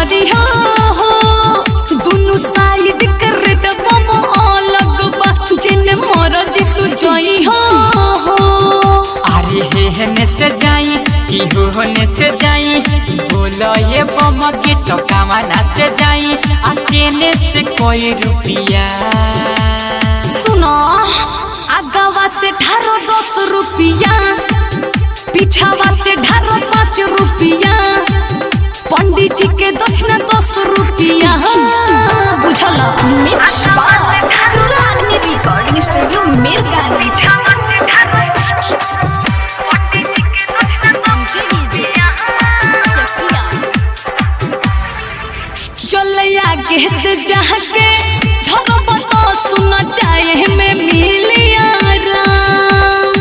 ढारी हो हो। दुनु साइड कर बम अलग बा, जिन मरज तू जई हो हो। अरे हे हेने से जाई कि हो होने से जाई, बोलो ये बम के टकावाना से जाई, आ केने से कोई रुपिया। सुनो, आगावा से ढारो 10 रुपिया, पिछावा से ढारो 5 रुपिया, पंडित जी के दक्षिणा 10 रुपिया। बुझल? Mix by Ragini recording studio Mirganj. चल आगे से जाके धरब तो सुन चाहे में मिली आराम।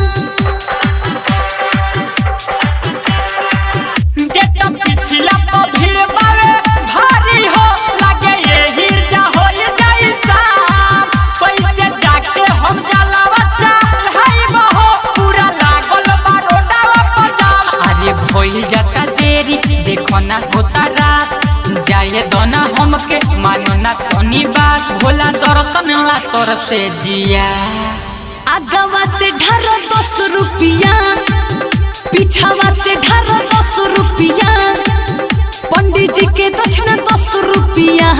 गेट पिछला तो भीड़ बावे भारी हो, लागे यही जा होई जाई शाम। पैसे जाके हम जलावा चढ़ाई बहो, पूरा लागल बा रोडावा पर जाम। अरे भइल जाता देरी, देखो ना होता रात, जाए दोना हमके मानो ना तनी बात, भोला दर्शन ला तोर से जिया। आगवा से ढारो 10 रुपिया, पिछावा से ढारो 10 रुपिया, पंडित जी के दक्षिणा 10 रुपिया।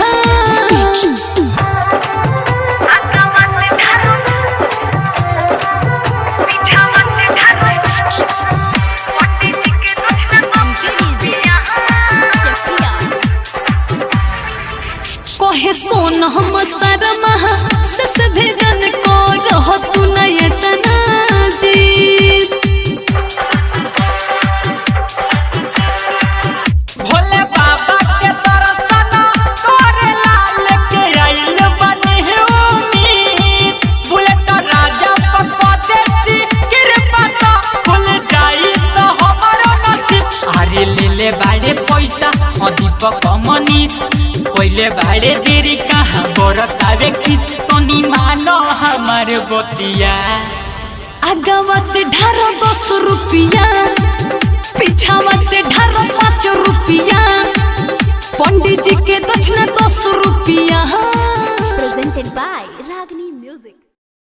कहे सोन हम शर्मा से सीधे जन को रहो तू नयतना जी। भोले बाबा के दर्शन करेला लेके आइल बनी उम्मीद, बुलेट राजा पर देती कृपा तो खुल जाई तो हमारो नसीब। अरे ले ले बाड़े पैसा दीपक मनीष, पहले बाड़े देरी कहाँ बरतावे खिस, तनी मानो हमार बतिया। आगवा से ढारो 10 रुपिया, पिछावा से ढारो 5 रुपिया, पंडित जी के दक्षिणा 10 रुपिया। Presented by Ragini Music.